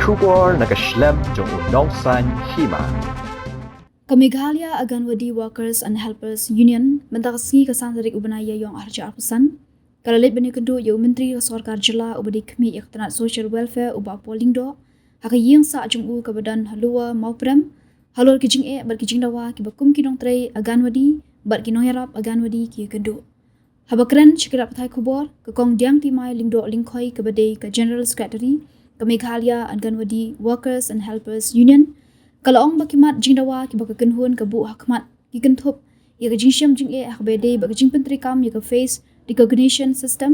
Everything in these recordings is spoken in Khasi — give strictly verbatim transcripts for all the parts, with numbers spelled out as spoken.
Khubor na ka shlem jong u nongsaiñ hima. Ka Meghalaya Anganwadi Workers and Helpers Union mynta ka sngi ka san tarik u bnai Ïaïong arhajar arphew san ka la leit ban ïakynduh ïa u Myntri ka Sorkar Jylla uba dei khmih ïa ka tnat Social Welfare u Bah Paul Lyngdoh ha ka ïing sah jong u kaba don ha Lower Mawprem halor ki jingeh bad ki jingdawa kiba kum ki nongtrei Anganwadi bad ki nongïarap Anganwadi ki ïakynduh. Haba kren sha ki lad pathai khubor, ka Kong Diangtimai Lyngdoh Lyngkhoi kaba dei ka General Secretary ka Meghalaya Anganwadi Workers and Helpers Union ka la ong ba ki mat jingdawa kiba ka kynhun ka buh ha khmat ki kynthup ïa ka jingshem jingeh ha kaba ïadei bad ka jingpyntreikam ïa ka Face Recognition System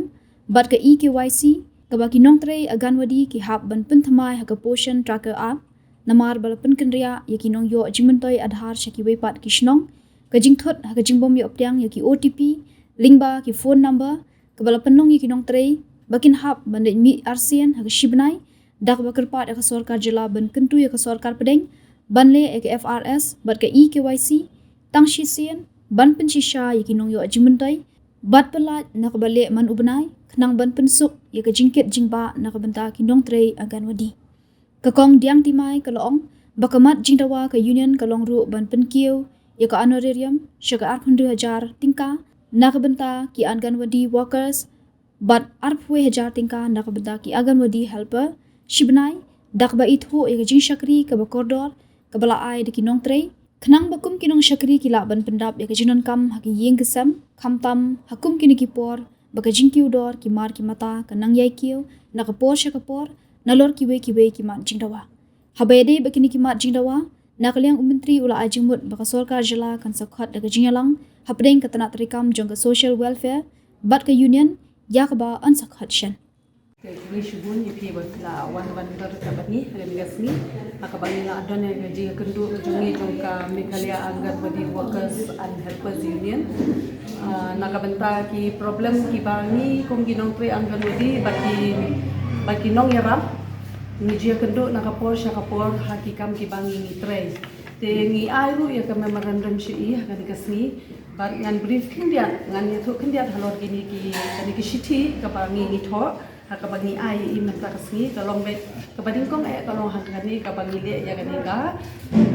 bad ka E K Y C kaba ki nongtrei Anganwadi ki hap ban pynthymmai ha ka Poshan Tracker app namar ba la pynkynriah ïa ki nongïoh jingmyntoi Aadhaar sha kiwei pat ki shnong, ka jingthut ha ka jingbym ïoh pdiang ïa ki O T P lyngba ki phone number kaba la pynlong ïa ki nongtrei ba kin hap ban leit mih arsien ha ka shi bnai da kaba kyrpad ïa ka Sorkar Jylla ban kyntu ïa ka Sorkar Pdeng ban leh ïa ka F R S bad ka E K Y C tang shisien ban pynshisha ïa ki nongïoh jingmyntoi bad pyllait na kaba leh man u bnai khnang ban pynsuk ïa ka jingkit jingbah na ka bynta ki nongtrei Anganwadi. Ka Kong Diangtimai ka la ong ba ka mat jingdawa ka Union ka long ruh ban pynkiew ïa ka honorarium sha ka arphew hajar tyngka na ka bynta ki Anganwadi workers bad arphew hajar tyngka na ka bynta ki Anganwadi helper shi bnai da kaba ithuh ïa ka jingshakri kaba kordor kaba la ai da ki nongtrei khnang ba kum ki nongshakri ki lah ban pyndap ïa ka jingdonkam ha ki ïing ki sem khamtam ha kum kine ki por ba ka jingkiew dor ki mar ki mata ka nang ïai kiew na ka por sha ka por nalor kiwei kiwei ki mat jingdawa. Haba ïadei bad kine ki mat jingdawa, na ka liang u Myntri u la ai jingmut ba ka Sorkar Jylla kan sa khot da ka jingïalang hapdeng ka tnat treikam jong ka Social Welfare bad ka Union ïa kaba yn sa khot shen. Te khublei shibun ïa phi ba phi la wan ban ïaroh bad ngi ha kane ka sngi ha kaba ngi la don ïa ka jingïakynduh ka jong ngi jong ka Meghalaya Anganwadi Workers and Helpers Union. Ah, na ka bynta ki problem kiba ngi kum ki nongtrei Anganwadi bad ki, bad ki nongïarap ngi ju ïakynduh na ka por sha ka por ha ki kam kiba ngi ngi trei. Te ngi ai ruh ïa ka memorandum sha i ha kane ka sngi bad ngan brief khyndiat, ngan ïathuh khyndiat halor kine ki, kane ki shithi kaba ngi ngi thoh ha kaba ngi ai ïa i mynta ka sngi ka long beit kaba nyngkong eh ka long ha kane kaba ngi leh ïa kane ka,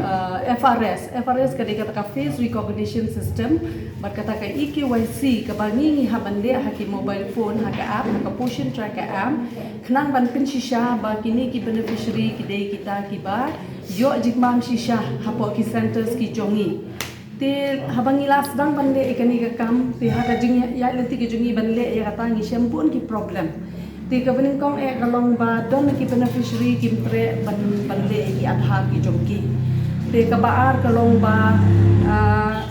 uh, F R S. F R S ka dei kata ka Face Recognition System bad kata ka E K Y C kaba ngi ngi hap ban leh ha ki mobile phone ha ka app, ha ka Poshan Tracker app, khnang ban pynshisha ba kine ki beneficiary ki dei kita kiba ïoh jingbam shisha hapoh ki centres ki jong ngi. Te haba ngi la sdang ban leh ïa kane ka kam, te ha ka jingïaid lynti ka jong ngi ban leh ïa kata ngi shem bun ki problem. Te kaba nyngkong eh ka long ba don ki beneficiary kim treh ban, ban leh ïa ki Aadhaar ki jong ki. Te kaba ar ka long ba, ah,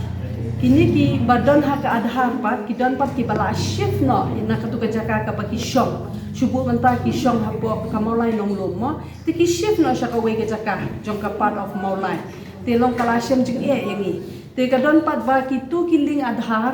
kine kiba don ha ka Aadhaar pat, ki don pat kiba la shift noh ïa na katu ka jaka kaba ki shong. Shu buh mynta ki shong hapoh ka Mawlai Nonglum mo. Te ki shift noh sha kawei ka jaka jong ka part of Mawlai. Te long ka la shem jingeh ïa ngi. Te ka don pat ba kitu ki link Aadhaar,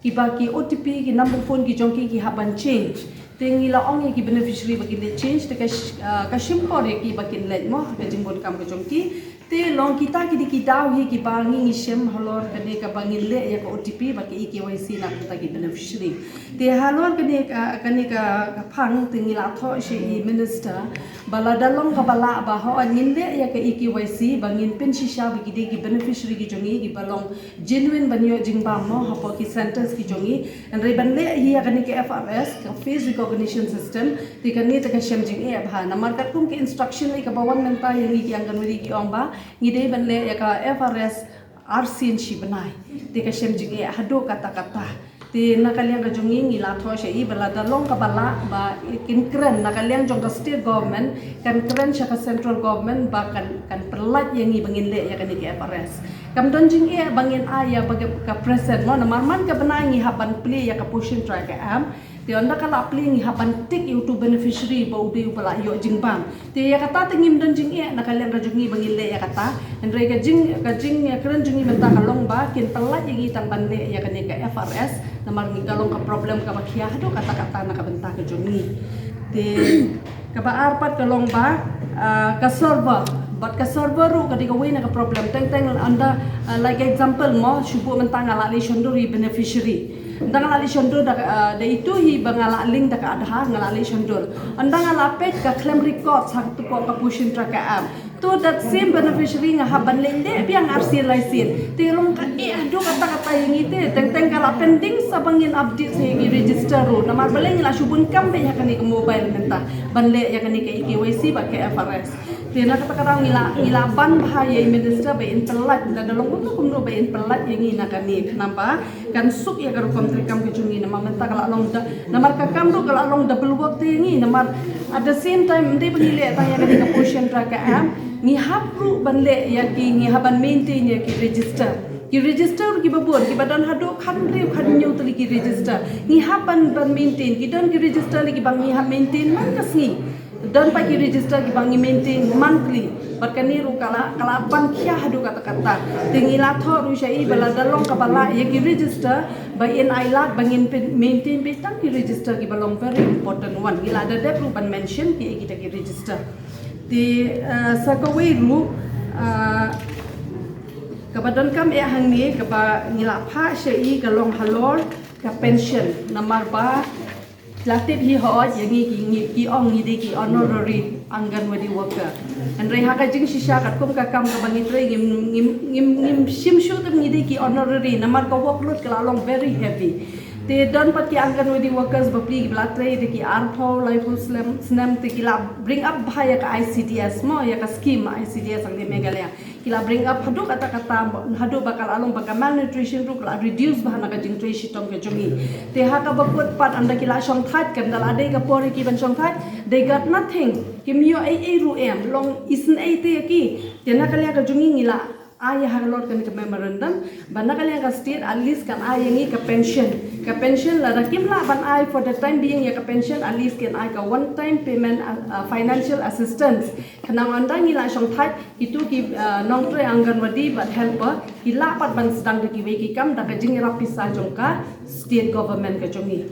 kiba ki O T P, ki number phone ki jong ki ki hap ban change. Te ngi la ong ïa ki beneficiary ba kin leit change, te ka sh-, ah, ka shim por ïa ki ba kin leit mo, ka jingbun kam ka jong ki. Te long kita ki dei ki daw hi kiba ngi ngi shem halor kane kaba ngin leh ïa ka O T P bad ka E K Y C na kita ki beneficiary. Te halor kane ka, kane ka, ka phang te ngi la thoh sha i minister ba lada long kaba lah ba hooid ngin leh ïa ka E K Y C ba ngin pynshisha ba ki dei ki beneficiary ki jong ngi kiba long genuine ban ïoh jingbam mo hapoh ki centres ki jong ngi. Hynrei ban leh ïa kane ka F R S, ka Face Recognition System, te kane te ka shem jingeh bha. Namar katkum ka instruction lei kaba wan mynta ïa ngi ki Anganwadi ki ong ba ngi dei ban leh ïa ka F R S arsien shi bnai. Te ka shem jingeh haduh katta katta. Te na ka liang ka jong ngi ngi la thoh sha i ba lada long kaba lah ba kin kren na ka liang jong ka state government, kan kren sha ka central government ba kan, kan pyllait ïa ngi ba ngin leh ïa kane ka F R S. Kam don jingeh ba ngin ai ïa ba ka, ka present mo, namar man ka bnai ngi hap ban plie ïa ka Poshan Tracker app. Te ynda ka la plie ngi hap ban tick ïa utu beneficiary ba u dei uba la ïoh jingbam. Te ïa kata te ngim don jingeh na ka liang ka jong ngi ba ngin leh ïa kata. Hynrei ka jing, ka jingkren jong ngi mynta ka long ba kin pyllait ïa ngi tang ban leh ïa kane ka F R S. Namar ngi ka long ka problem kaba khia haduh katta katta na ka bynta ka jong ngi. Te kaba ar pat ka long ba, ah, ka server. Bad ka server ruh ka dei kawei na ka problem. Teng teng ynda, ah, like example mo, shu buh mynta nga la leit shon dur ïa i beneficiary. Ynda nga la leit shon dur da, ah, da itu hi ba nga la link da ka Aadhaar, nga la leit shon dur. Ynda nga la peit ka khlem record ha kato ka Poshan Tracker app. To that same beneficiary nga hap ban leit leh biang arsien laisien. Te long ka eh haduh katta katta ïa ngi te, teng teng ka la pending sa ba ngin update sa ïa ki register ruh. Namar balei ngi la shu bun kam beit ha kane ka mobile mynta ban leh ïa kane ka E K Y C bad ka F R S. Te na kata ka daw ngi la, ngi la ban bha ïa i minister ba in pyllait, lada long kumno kumno ba in pyllait ïa ngi na kane, namar kan suk ïa ka rukom treikam ka jong ngi, namar mynta ka la long da, namar ka kam ruh ka la long double work te ïa ngi, namar at the same time ym dei ba ngi leh tang ïa kane ka Poshan Tracker app, ngi hap ruh ban leh ïa ki, ngi hap ban maintain ïa ki register. Ki register kiba bun, kiba don haduh khathynriew khathynñiew tylli ki register. Ngi hap ban, ban maintain, ki don ki register lei kiba ngi hap maintain man ka sngi. Don pat ki register kiba ngi maintain monthly. Bad kane ruh ka la, ka la ban khia haduh katta katta. Te ngi la thoh ruh sha i ba lada long kaba lah ïa ki register ba in ai lad ba ngin pyn-, maintain beit tang ki register kiba long very important one. Ngi la da dep ruh ban mention kiei kita ki register. Te, eh, sa kawei ruh, eh, kaba donkam eh hangne kaba ngi la phah sha i ka long halor ka pension, namar ba la tip hi hooid ïa ngi ki, ngi, ki ong ngi dei ki honorary Anganwadi worker. Hynrei ha ka jingshisha katkum ka kam kaba ngi trei ngim, ngim, ngim, ngim shim shuh te ngi dei ki honorary namar ka workload ka la long very heavy. Te don pat ki Anganwadi workers bapli kiba la trei da ki arphew laiphew snem, snem te ki la bring up bha ïa ka I C D S mo, ïa ka scheme I C D S hangne Meghalaya. Ki la bring up haduh katta katta, haduh ba ka la long ba ka malnutrition ruh ka la reduce bha na ka jingtrei shitom ka jong ngi. Te ha kaba kut pat ynda ki la shongthait, kan da la dei ka por ïa ki ban shongthait, they got nothing. Kim ïoh ei ei ruh em, long isynei te ïa ki. Te na ka liang ka jong ngi ngi la ai halor kane ka memorandum ba na ka liang ka state at least kan ai ïa ngi ka pension. Ka pension lada kim lah ban ai for the time being ïa ka pension, at least kin ai ka one time payment, uh, uh, financial assistance. Khnang ynda ngi la shongthait, kito ki, ah, nongtrei Anganwadi bad helper ki lah pat ban sdang da kiwei ki kam da ka jingïarap pisa jong ka state government ka jong ngi.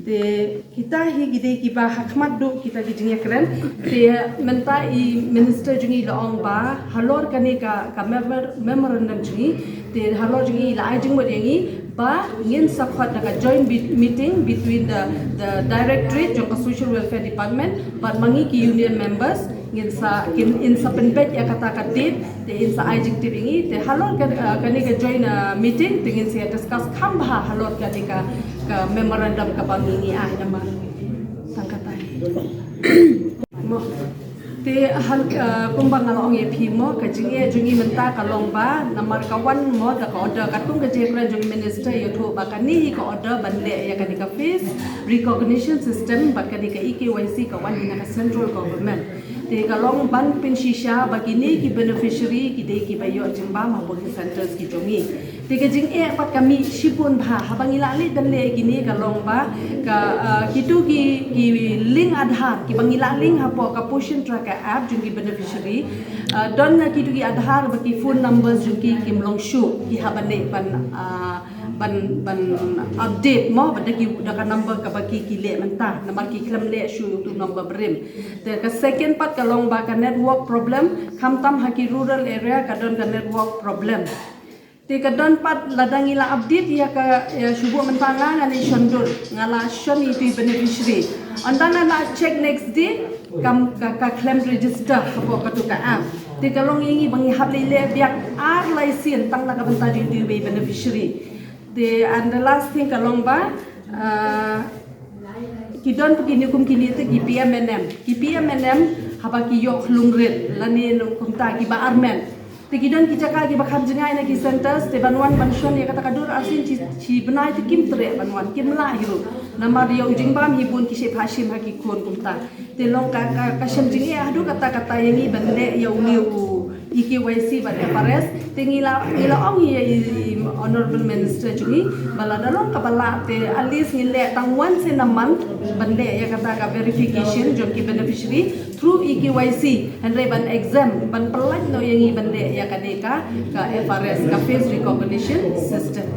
Te kita hi ki dei kiba ha khmat duh kita ki jingïakren. Te mynta i minister jong ngi la ong ba halor kane ka, ka memor-, memorandum jong ngi, te halor jong ngi la ai jingmut ïa ngi ba ngin sa khot da ka joint be-, meeting between the, the directorate jong ka social welfare department bad ma ngi ki union members. Ngin sa, kin, in sa pynbeit ïa kata ka date, te in sa ai jingtip ïa ngi, te halor ka, ah, kane ka joint, ah, meeting, te ngin sa ïa discuss kham bha halor kane ka, ka memorandum kaba ngi, ngi ai namar tang katai. Mo. Te hal, ah, kumba nga la ong ïa phi mo, ka jingeh jong ngi mynta ka long ba namar ka wan mo da ka order, katkum ka jingkren jong i minister ïathuh ba kane hi ka order ban leh ïa kane ka face recognition system bad kane ka E K Y C ka wan hi na ka central government. Te ka long ban pynshisha ba kine ki beneficiary ki dei kiba ïoh jingbam hapoh ki centres ki jong ngi. Te ka jingeh pat ka mih shibun bha haba ngi la leit ban leh kine ka long ba ka, ah, kito ki, ki link Aadhaar kiba ngi la link hapoh ka Poshan Tracker app jong ki beneficiary. Ah, don nga kito ki Aadhaar ba ki phone numbers jong ki kim long shuh, ki hap ban leit ban, ah, ban, ban update mo, ba da ki, da ka number kaba ki, ki leh mynta, namar ki khlem leh shuh ïa uto u number barim. Te ka second pat ka long ba ka network problem, khamtam ha ki rural area ka don ka network problem. Te ka don pat lada ngi la update ïa ka, ïa shu buh mynta nga, nga leit shon dur, nga la shon ïa itu i beneficiary. Ynda nga la check next day, kam ka, ka khlem register hapoh kato ka app. Te ka long ïa ngi ba ngi hap leit leh biang ar lai sien tang na ka bynta jong itu i beneficiary. Te and the last thing ka long ba, ah, ki don pat kine kum kine te ki P M N M. Ki P M N M haba ki ïoh khlung rit lane kumta kiba armet. Te ki don ki jaka kiba kham jngai na ki centres, te ban wan ban shon ïa kata ka dur arsien shi, shi bnai te kim treh ban wan, kim lah hi ruh. Namar ïa u jingbam hi bun, ki shepha shim ha ki khun kumta. Te long ka, ka, ka shem jingeh haduh katta katta ïa ngi ban leh ïa une u E K Y C bad F R S. Te ngi la, ngi la ong ïa i, i Honourable Minister jong ngi ba lada long kaba lah te at least ngin leh tang once in a month ban leh ïa kata ka verification jong ki beneficiary through E K Y C. Hynrei ban exempt, ban pyllait noh ïa ngi ban leh ïa kane ka, ka F R S, ka face recognition system.